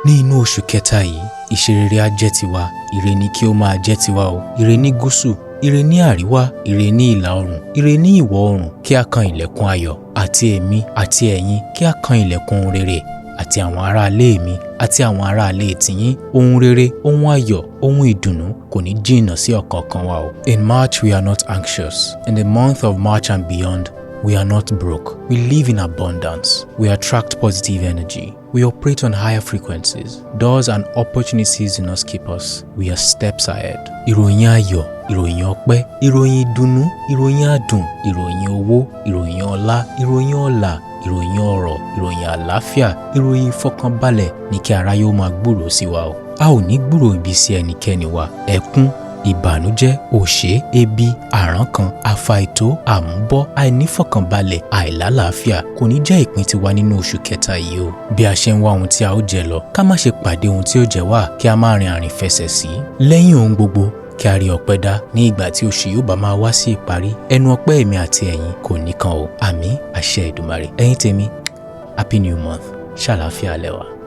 Ní inú oṣù kẹta yìí, ìṣerere á jẹ́ tiwa, ire ni kí ó máa jẹ́ tiwa o. Ire ní gúúsù, ire ní àríwá, ire ní ìlà oòrùn, ire ní ìwọ̀ oòrùn, kí a kan ilẹ̀kùn ayọ̀, àti èmi àti ẹ̀yin kí a kan ilẹ̀kùn ohun rere, àti àwọn aráalé mi àti àwọn aráalé tiyín. Ohun rere, ohun ayọ̀, ohun ìdùnnú kò ní jìnnà sí ọ̀kọ̀ọ̀kan wa o. In March, we are not anxious. In the month of March and beyond, we are not broke. We live in abundance. We attract positive energy. We operate on higher frequencies. Doors and opportunities do not skip us. We are steps ahead. Ìròyìn ayọ̀, ìròyìn ọpẹ́, ìròyìn ìdùnnú, ìròyìn adùn, ìròyìn owó, ìròyìn ọlá, ìròyìn ọlà, ìròyìn ọrọ̀, ìròyìn àlàáfíà, ìròyìn ìfọkànbalẹ̀ ní kí aráyé ó máa gbúròó sí wa o. A ò ní gbúròó ibi sí ẹnikẹ́ni wa. Ẹkún, ìbànújẹ́, òṣè, ebi, àrankàn, àfàìtó, àmúbọ́, àìnífọ̀kànbalẹ̀, àìlálàáfíà kò ní jẹ́ ìpín tiwa nínú oṣù kẹta yìí o. Bí a ṣe ń wá ohun tí a ó jẹ lọ, ká má ṣe pàdé ohun tí ó jẹ wá, kí a má rin àrìnfẹsẹ̀ sí. Lẹ́yìn ohun gbogbo, kí a rí ọpẹ́ dá ní ìgbà tí oṣù yóò bá máa wá sí ìparí. Ẹnu ọpẹ́ èmi àti ẹ̀yin kò ní kan o. Àmín, àṣẹ Èdùmàrè. Ẹ̀yin tèmi, happy new month. Ṣàlàáfíà lẹ wà.